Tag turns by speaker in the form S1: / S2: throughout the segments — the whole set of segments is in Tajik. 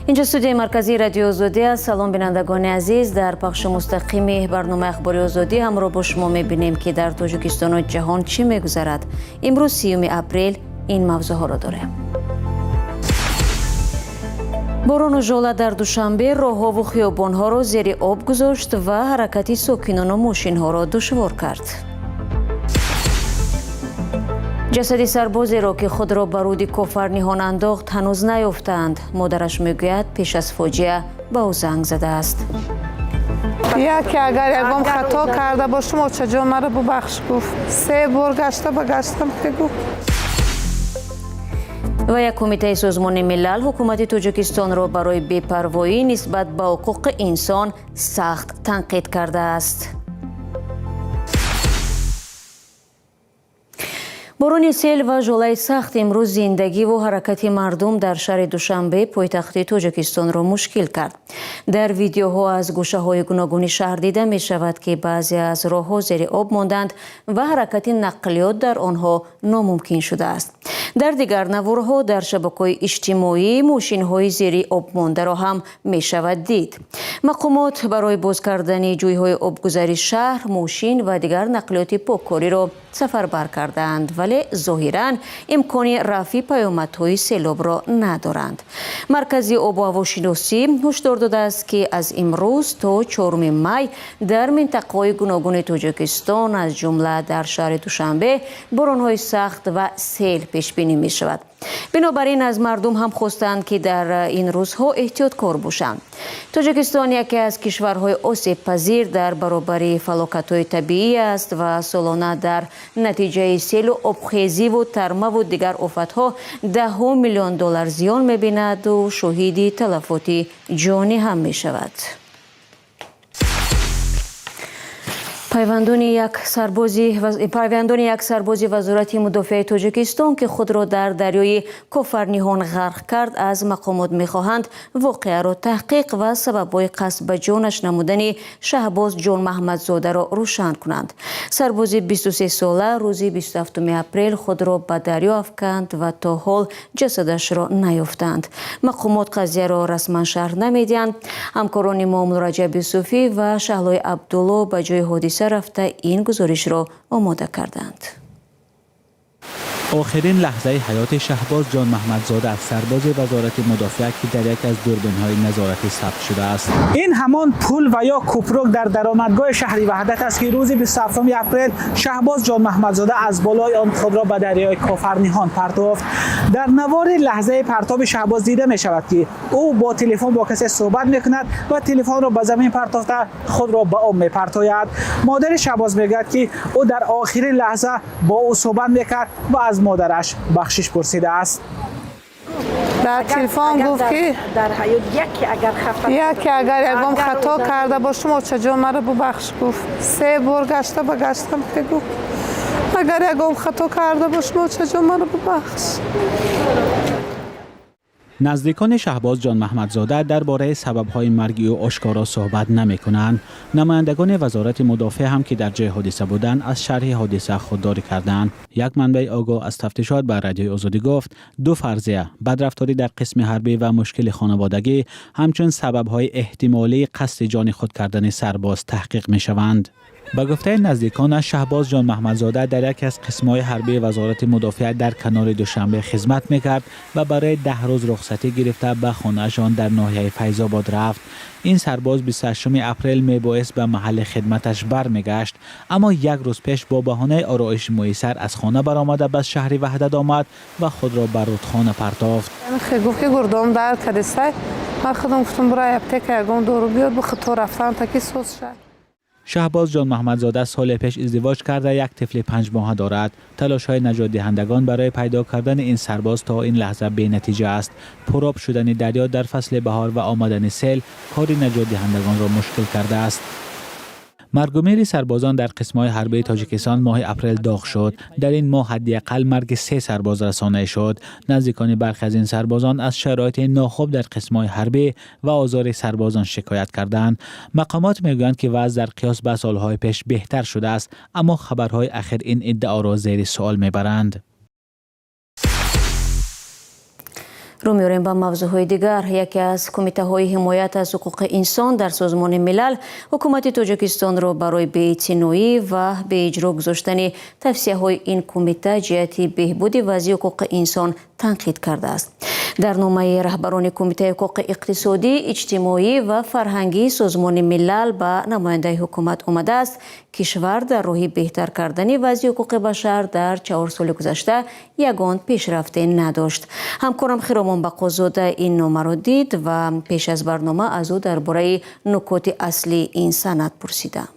S1: Инҷо студияи марказии Радиои Озодӣ аст. Салом, бинандагони азиз. Дар пахши мустақими барномаи Ахбори Озодӣ ҳамроҳ бо шумо мебинем, ки дар Тоҷикистону ҷаҳон чӣ мегузарад. Имрӯз, 30 апрел, ин мавзӯъҳоро дорем. Борону жола дар Душанбе роҳҳову хиёбонҳоро зери об гузошт ва ҳаракати сокинону мошинҳоро душвор кард. Ҷасади сарбозеро, ки худро ба руди Кофарниҳон андохт, ҳанӯз наёфтаанд. Модараш мегӯяд, пеш аз фоҷиа ба ӯ занг задааст.
S2: Яке агар ягон хато карда бошам, очаҷон, маро бубахш, гуфт. Се бор гашта ба гаштам ки гуфт.
S1: Ва як кумитаи Созмони Милал ҳукумати Тоҷикистонро барои бепарвоӣ нисбат ба ҳуқуқи инсон сахт танқид кардааст. Борони сел ва жолаи сахт имрӯз зиндагиву ҳаракати мардум дар шаҳри Душанбе, пойтахти Тоҷикистонро, мушкил кард. Дар видеоҳо аз гӯшаҳои гуногуни шаҳр дида мешавад, ки баъзе аз роҳҳо зери об монданд ва ҳаракати нақлиёт дар онҳо номумкин шудааст. Дар дигар наворҳо дар шабакаҳои иҷтимоӣ мошинҳои зери об мондаро ҳам мешавад дид. Мақомот барои боз кардани ҷӯйҳои обгузари шаҳр мошин ва дигар нақлиёти поккориро сафарбар кардаанд, вале зоҳиран имкони рафъи паёмадҳои селобро надоранд. Маркази обу ҳавошиносӣ ҳушдор додааст, ки аз имрӯз то 4 май дар минтақаҳои гуногуни Тоҷикистон, аз ҷумла дар шаҳри Душанбе, боронҳои сахт ва сел пешбинӣ мешавад. Бинобар ин аз мардум ҳам хостанд, ки дар ин рӯзҳо эҳтиёткор бошанд. Тоҷикистон яке аз кишварҳои осебпазир дар баробари фалокатҳои табиӣ аст ва солона дар натиҷаи селу обхезиву тармаву дигар офатҳо даҳҳо миллион доллар зиён мебинаду шоҳиди талафоти ҷонӣ ҳам мешавад. Пайвандони як сарбози Вазорати мудофиаи Тоҷикистон, ки худро дар дарёи Кофарниҳон ғарқ кард, аз мақомот мехоҳанд воқеаро таҳқиқ ва сабабҳои қасд ба ҷонаш намудани Шаҳбоз Ҷонмаҳмадзодаро рӯшан кунанд. Сарбози 23 сола рӯзи 27 апрел худро ба дарё афканд ва то ҳол ҷасадашро наёфтанд. Мақомот қазияро расман шарҳ намедиҳанд. Ҳамкорони мо Муллораҷаб Юсуфӣ ва Шаҳлои Абдулло ба ҷои ҳодиса рафта, ин гузоришро омода карданд.
S3: Охирин лаҳзаи ҳаёти Шаҳбоз Ҷонмаҳмадзода, сарбози Вазорати мудофиа, ки дар яке аз дурбинҳои назоратӣ сабт шудааст.
S4: Ин ҳамон пул ва ё кӯпрук дар даромадгоҳи шаҳри Ваҳдат аст, ки рӯзи 27 апрел Шаҳбоз Ҷонмаҳмадзода аз болои он худро ба дарёи Кофарниҳон партофт. Дар навори лаҳзаи партоби Шаҳбоз дида мешавад, ки ӯ бо телефон бо касе суҳбат мекунад ва телефонро ба замин партофта, худро ба об мепартояд. Модари Шаҳбоз мегӯяд, ки ӯ дар охирин лаҳза бо ӯ суҳбат мекард ва аз модараш бахшиш пурсидааст.
S2: Дар телефон гуфт, ки
S5: дар ҳаёт яке агар хафа
S2: яке агар ягон хато карда бошам, очаҷон, маро бубахш, гуфт. Се бор гашта ба гаштам ки гуфт, агар ягон хато карда бошам, очаҷон, маро бубахш.
S3: Наздикони Шаҳбоз Ҷонмаҳмадзода дар бораи сабабҳои марги ӯ ошкоро суҳбат намекунанд. Намояндагони Вазорати мудофиа ҳам, ки дар ҷои ҳодиса буданд, аз шарҳи ҳодиса худдорӣ карданд. Як манбаи огоҳ аз тафтишот ба Радиои Озодӣ гуфт, ду фарзия: бадрафторӣ дар қисми ҳарбӣ ва мушкили хонаводагӣ ҳамчун сабабҳои эҳтимолии қасди ҷони худ кардани сарбоз таҳқиқ мешаванд. Ба гуфтаи наздиконаш, Шаҳбоз Ҷонмаҳмадзода дар яке аз қисмҳои ҳарбии Вазорати мудофиа дар канори Душанбе хизмат мекард ва барои 10 рӯз рухсатӣ гирифта, ба хонаашон дар ноҳияи Файзобод рафт. Ин сарбоз 28 апрел мебоист ба маҳалли хидматаш бармегашт, аммо як рӯз пеш бо баҳонаи ороиши мӯи сар аз хона баромада, ба шаҳри Ваҳдат омад ва худро ба рудхона партофт.
S2: Гуфт, ки гурдом дард кардисай. Ман худам гуфтам, бурай аптека, ягон дору биёр, бихӯр, то рафтан таки соз шад.
S3: Шаҳбоз Ҷонмаҳмадзода соли пеш издивоҷ карда, як тифли 5-моҳа дорад. Талошҳои наҷотдиҳандагон барои пайдо кардани ин сарбоз то ин лаҳза бенатиҷа аст. Пуроб шудани дарё дар фасли баҳор ва омадани сел кори наҷотдиҳандагонро мушкил кардааст. Маргумири сарбозон дар қисмҳои ҳарбии Тоҷикистон моҳи апрел доғ шуд. Дар ин моҳ ҳадди ақал марги се сарбоз расонаӣ шуд. Наздикони бархе аз ин сарбозон аз шароити нохуб дар қисмҳои ҳарбӣ ва озори сарбозон шикоят карданд. Мақомот мегӯянд, ки вазъ дар қиёс ба солҳои пеш беҳтар шудааст, аммо хабарҳои ахир ин иддаоро зери суол мебаранд.
S1: Рӯ меорем ба мавзӯъҳои дигар. Яке аз кумитаҳои ҳимоят аз ҳуқуқи инсон дар Созмони Милал ҳукумати Тоҷикистонро барои беэътиноӣ ва беиҷро гузоштани тавсияҳои ин кумита ҷиҳати беҳбуди вазъи ҳуқуқи инсон танқид кардааст. Дар номаи раҳбарони Кумитаи ҳуқуқи иқтисодӣ, иҷтимоӣ ва фарҳангии Созмони Милал ба намояндаи ҳукумат омадааст, кишвар дар роҳи беҳтар кардани вазъи ҳуқуқи башар дар 4 соли гузашта ягон пешрафте надошт. Ҳамкорам Хиромон Бақозода ин номаро дид ва пеш аз барнома аз ӯ дар бораи нукоти аслии ин санад пурсидам.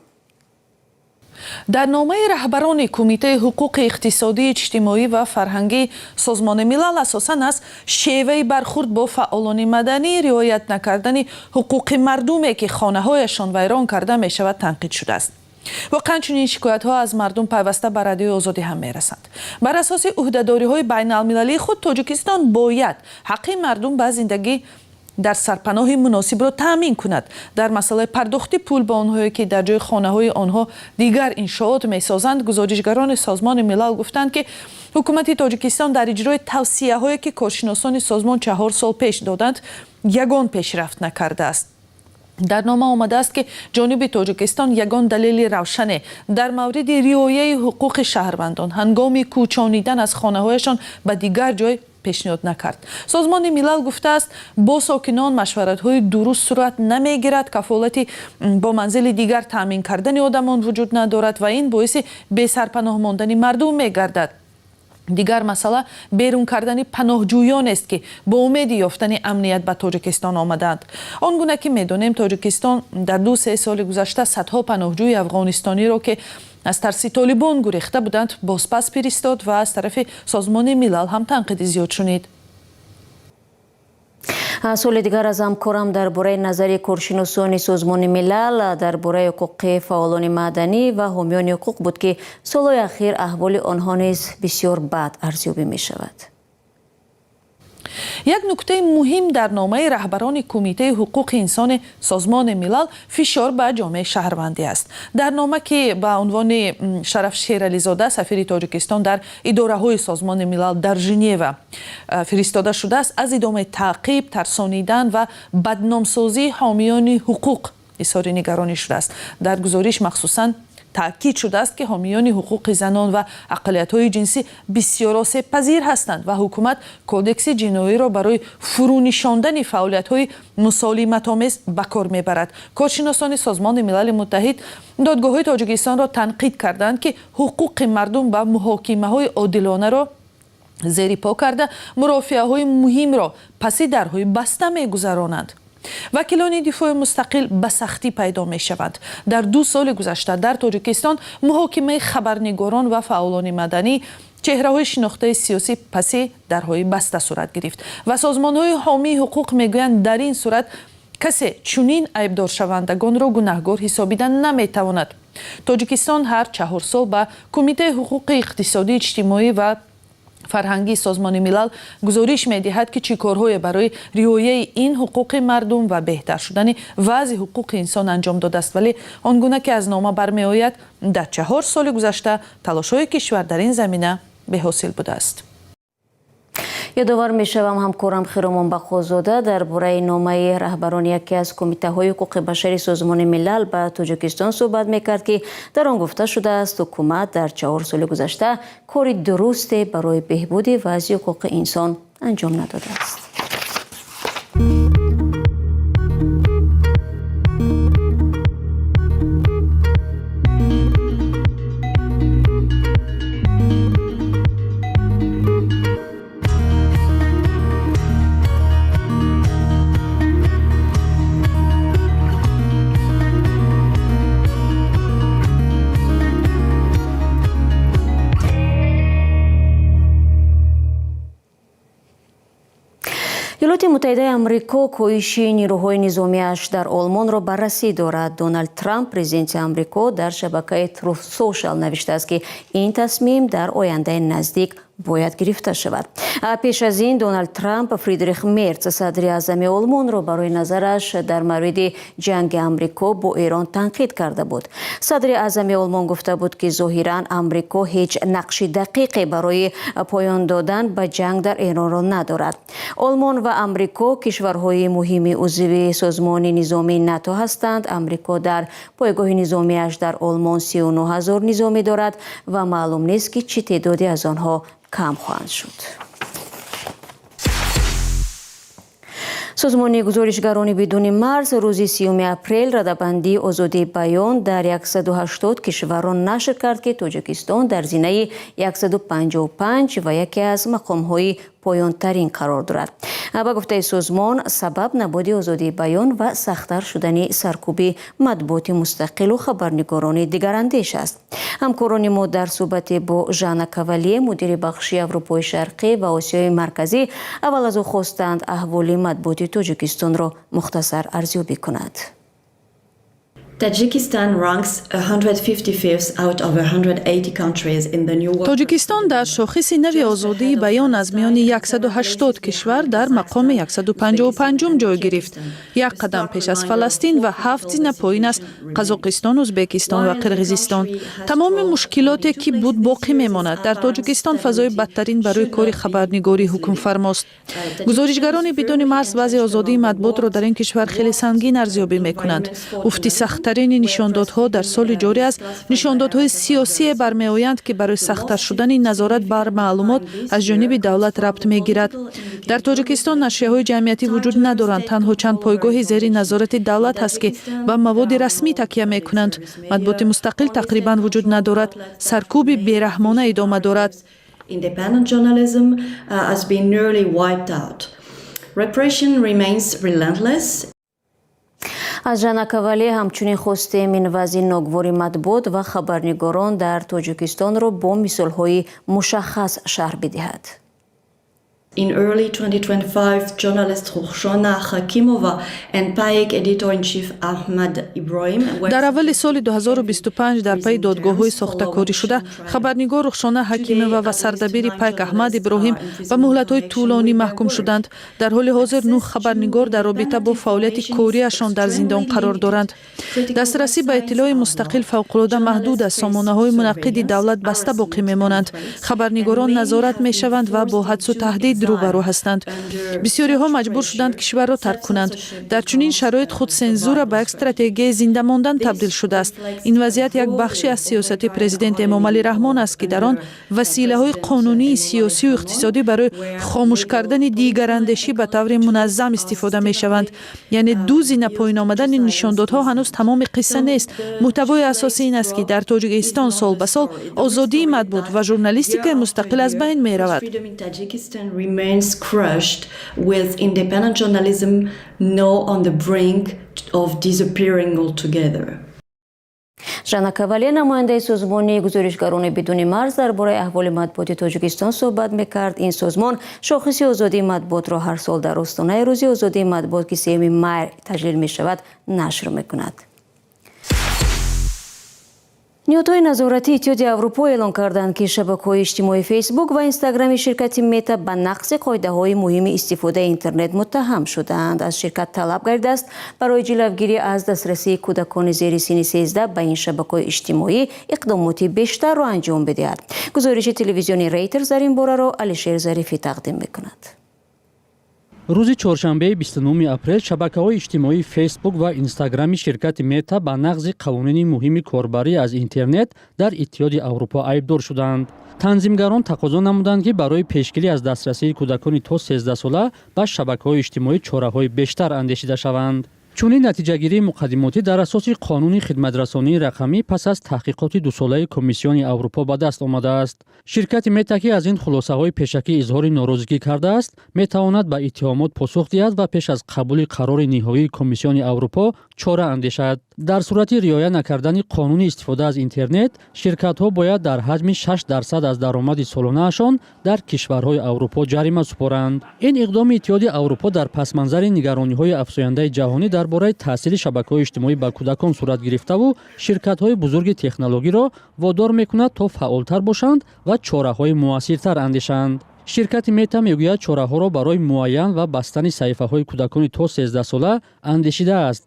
S6: Дар номаи раҳбарони Кумитаи ҳуқуқи иқтисодӣ, иҷтимоӣ ва фарҳангии Созмони Милал асосан аз шеваи бархурд бо фаъолони маданӣ, риоят накардани ҳуқуқи мардуме, ки хонаҳояшон вайрон карда мешавад, танқид шудааст. Воқеан, чунин шикоятҳо аз мардум пайваста ба Радиои Озодӣ ҳам мерасанд. Бар асоси ӯҳдадориҳои байналмилалии худ, Тоҷикистон бояд ҳаққи мардум ба зиндагӣ дар сарпаноҳи муносибро таъмин кунад. Дар масъалаи пардохти пул ба онҳое, ки дар ҷои хонаҳои онҳо дигар иншоот месозанд, гузоришгарони Созмони Милал гуфтанд, ки ҳукумати Тоҷикистон дар иҷрои тавсияҳое, ки коршиносони созмон 4 сол пеш доданд, ягон пешрафт накардааст. Дар нома омадааст, ки ҷониби Тоҷикистон ягон далели равшане дар мавриди риояи ҳуқуқи шаҳрвандон ҳангоми кӯчонидан аз хонаҳояшон ба дигар ҷой пешниҳод накард. Созмони Милал гуфтааст, бо сокинон машваратҳои дуруст сурат намегирад, кафолати бо манзили дигар таъмин кардани одамон вуҷуд надорад ва ин боиси бесарпаноҳ мондани мардум мегардад. Дигар масъала берун кардани паноҳҷӯёнест, ки бо умеди ёфтани амният ба Тоҷикистон омадаанд. Он гуна ки медонем, Тоҷикистон дар 2-3 соли гузашта садҳо паноҳҷӯи афғонистониро, ки аз тарси Толибон гурехта буданд, бозпас фиристод ва аз тарафи Созмони Милал ҳам танқиди зиёд шунид.
S1: Суоли дигар аз ҳамкорам дар бораи назари коршиносони Созмони Милал дар бораи ҳуқуқи фаъолони маданӣ ва ҳомиёни ҳуқуқ буд, ки солҳои ахир аҳволи онҳо низ бисёр бад арзёбӣ мешавад.
S6: Як нуктаи муҳим дар номаи раҳбарони Кумитаи ҳуқуқи инсони Созмони Милал фишор ба ҷомеаи шаҳрвандӣ аст. Дар нома, ки ба унвони Шараф Шерализода, сафири Тоҷикистон дар идораҳои Созмони Милал дар Женева, фиристода шудааст, аз идомаи таъқиб, тарсонидан ва бадномсозии ҳомиёни ҳуқуқ изҳори нигаронӣ шудааст. Дар гузориш махсусан таъкид шудааст, ки ҳомиёни ҳуқуқи занон ва ақаллиятҳои ҷинсӣ бисёр осебпазир ҳастанд ва ҳукумат кодекси ҷиноиро барои фурӯнишондани фаъолиятҳои мусолиматомез ба кор мебарад. Коршиносони Созмони Милали Муттаҳид додгоҳҳои Тоҷикистонро танқид карданд, ки ҳуқуқи мардум ба муҳокимаҳои одилонаро зери по карда, мурофиаҳои муҳимро паси дарҳои баста мегузаронанд. Вакилони дифои мустақил ба сахтӣ пайдо мешаванд. Дар 2 соли гузашта дар Тоҷикистон муҳокимаи хабарнигорон ва фаъолони маданӣ, чеҳраҳои шинохтаи сиёсӣ паси дарҳои баста сурат гирифт ва созмонҳои ҳомии ҳуқуқ мегӯянд, дар ин сурат касе чунин айбдоршавандагонро гунаҳгор ҳисобида наметавонад. Тоҷикистон ҳар 4 сол ба Кумитаи ҳуқуқи иқтисодӣ, иҷтимоӣ ва фарҳангии Созмони Милал гузориш медиҳад, ки чӣ корҳое барои риояи ин ҳуқуқи мардум ва беҳтар шудани вазъи ҳуқуқи инсон анҷом додааст. Вале он гуна ки аз нома бармеояд, дар 4 соли гузашта талошҳои кишвар дар ин замина беҳосил будааст.
S1: Ёдовар мешавам, ҳамкорам Хиромон Бақозода дар бораи номаи раҳбарони яке аз кумитаҳои ҳуқуқи башари Созмони Милал ба Тоҷикистон суҳбат мекард, ки дар он гуфта шудааст, ҳукумат дар 4 соли гузашта кори дурусте барои беҳбуди вазъи ҳуқуқи инсон анҷом надодааст. Иёлоти Муттаҳидаи Амрико коҳиши нирӯҳои низомиаш дар Олмонро баррасӣ дорад. Доналд Трамп, президенти Амрико, дар шабакаи Truth Social навиштааст, ки ин тасмим дар ояндаи наздик Бояд гирифта шавад. Пеш аз ин Доналд Трамп Фридрих Мерц, садри аъзами Олмонро, барои назараш дар мавриди ҷанги Амрико бо Эрон танқид карда буд. Садри аъзами Олмон гуфта буд, ки зоҳиран Амрико ҳеҷ нақши дақиқе барои поён додан ба ҷанг дар Эронро надорад. Олмон ва Амрико кишварҳои муҳими узви созмони низомии НАТО ҳастанд. Амрико дар пойгоҳи низомиаш дар Олмон 39 000 низомӣ дорад ва маълум нест, ки чӣ теъдоде аз онҳо кам хоҳанд шуд. Созмони гузоришгарони бидуни марз рӯзи 30 апрел радабандии озодии баён дар 180 кишварро нашр кард, ки Тоҷикистон дар зинаи 155 ва яке аз мақомҳои поёнтарин қарор дорад. Ба гуфтаи созмон, сабаб набуди озодии баён ва сахттар шудани саркӯби матбуоти мустақилу хабарнигорони дигарандеш аст. Ҳамкорони мо дар суҳбате бо Жанна Кавалие, мудири бахши Аврупои Шарқӣ ва Осиёи Марказӣ, аввал аз ӯ хостанд, аҳволи матбуоти Тоҷикистонро мухтасар арзёбӣ кунад.
S7: Tajikistan ranks 155th out of 180 countries in the new
S6: Тоҷикистон дар шохиси нави озодии баён аз миёни 180 кишвар дар мақоми 155-ум ҷой гирифт, як қадам пеш аз Фаластин ва ҳафт зина поин аз Қазоқистон, Ӯзбекистон ва Қирғизистон. Тамоми мушкилоте, ки буд, боқӣ мемонад. Дар Тоҷикистон фазои бадтарин барои кори хабарнигорӣ ҳукмфармост. Гузоришгарони бидуни марз вазъи озодии матбуотро дар ин кишвар хеле сангин арзёбӣ мекунанд. Уфти сахттарини нишондодҳо дар соли ҷорӣ аз нишондодҳои сиёсие бармеоянд, ки барои сахттар шудани назорат бар маълумот аз ҷониби давлат рабт мегирад. Дар Тоҷикистон нашрияҳои ҷамъиятӣ вуҷуд надоранд. Танҳо чанд пойгоҳи зери назорати давлат ҳаст, ки ба маводи расмӣ такя мекунанд. Матбуоти мустақил тақрибан вуҷуд надорад. Саркӯби бераҳмона идома дорад.
S7: Independent journalism has been nearly wiped out. Repression remains relentless.
S1: Аз Жанна Кавале ҳамчунин хостем, ин вазъи ногувори матбуот ва хабарнигорон дар Тоҷикистонро бо мисолҳои мушаххас шарҳ бидиҳад.
S7: In early 2025, journalist Rukhshona Hakimova and Payk editor-in-chief Ahmad Ibrahim were
S6: Дар аввали соли 2025 дар пайи додгоҳҳои сохтакорӣ шуда хабарнигор Рухшона Ҳакимова ва сардабири Пайк Аҳмад Иброҳим ба муҳлатҳои тӯлонӣ маҳкум шуданд. Дар ҳоли ҳозир нӯҳ хабарнигор дар робита бо фаъолияти кориашон дар зиндон қарор доранд. Дастрасӣ ба иттилои мустақил фавқулода маҳдуд аст. Сомонаҳои мунаққиди давлат баста боқӣ мемонанд. Хабарнигорон назорат мешаванд ва бо ҳадсу таҳдид рӯбарӯ ҳастанд. Бисёриҳо маҷбур шуданд кишварро тарк кунанд. Дар чунин шароит худсензура ба як стратегияи зинда мондан табдил шудааст. Ин вазъият як бахше аз сиёсати президент Эмомалӣ Раҳмон аст, ки дар он василаҳои қонунии сиёсию иқтисодӣ барои хомӯш кардани дигарандешӣ ба таври муназзам истифода мешаванд. Яъне ду зина поин омадани нишондодҳо ҳанӯз тамоми қисса нест. Муҳтавои асосӣ ин аст, ки дар Тоҷикистон сол ба сол озодии матбуот ва журналистикаи мустақил аз байн меравад.
S7: Freedom in Tajikistan remains crushed, with independent journalism now on the brink of disappearing altogether.
S1: Жанна Кавале, намояндаи созмони гузоришгарони бидуни марз, дар бораи аҳволи матбуоти Тоҷикистон суҳбат мекард. Ин созмон шохиси озодии матбуотро ҳар сол дар остонаи рӯзи озодии матбуот, ки 3 май таҷлил мешавад, нашр мекунад. Ниҳодҳои назоратии Иттиҳоди Аврупо эълон карданд, ки шабакаҳои иҷтимоии Фейсбук ва Инстаграми ширкати Мета ба нақзи қоидаҳои муҳими истифодаи интернет муттаҳам шудаанд. Аз ширкат талаб гардидааст, барои ҷилавгирӣ аз дастрасии кӯдакони зери синни 13 ба ин шабакаҳои иҷтимоӣ иқдомоти бештарро анҷом бидиҳад. Гузориши телевизиони Рейтерс дар ин бораро Алишер Зарифӣ тақдим мекунад.
S8: Рӯзи чоршанбеи 29 апрел шабакаҳои иҷтимоии Фейсбук ва Инстаграми ширкати Мета ба нақзи қавонини муҳими корбарӣ аз интернет дар Иттиҳоди Аврупо айбдор шуданд. Танзимгарон тақозо намуданд, ки барои пешгирӣ аз дастрасии кӯдакони то 13сола ба шабакаҳои иҷтимоӣ чораҳои бештар андешида шаванд. Чунин натиҷагирии муқаддимотӣ дар асоси қонуни хидматрасонии рақамӣ пас аз таҳқиқоти дусолаи Комиссиони Аврупо ба даст омадааст. Ширкати Мета, ки аз ин хулосаҳои пешакӣ изҳори норозигӣ кардааст, метавонад ба иттиҳомот посух диҳад ва пеш аз қабули қарори ниҳоии Комиссиони Аврупо чора андешад. Дар сурати риоя накардани қонуни истифода аз интернет, ширкатҳо бояд дар ҳаҷми 6% аз даромади солонаашон дар кишварҳои Аврупо ҷарима супоранд. Ин иқдоми Иттиҳоди Аврупо дар пасманзари нигарониҳои афзояндаи ҷаҳонӣ дар бораи таъсири шабакаҳои иҷтимоӣ ба кӯдакон сурат гирифтаву ширкатҳои бузурги технологиро водор мекунад, то фаъолтар бошанд ва чораҳои муассиртар андешанд. Ширкати Мета мегӯяд, чораҳоро барои муайян ва бастани саҳифаҳои кӯдакони то 13 сола андешидааст.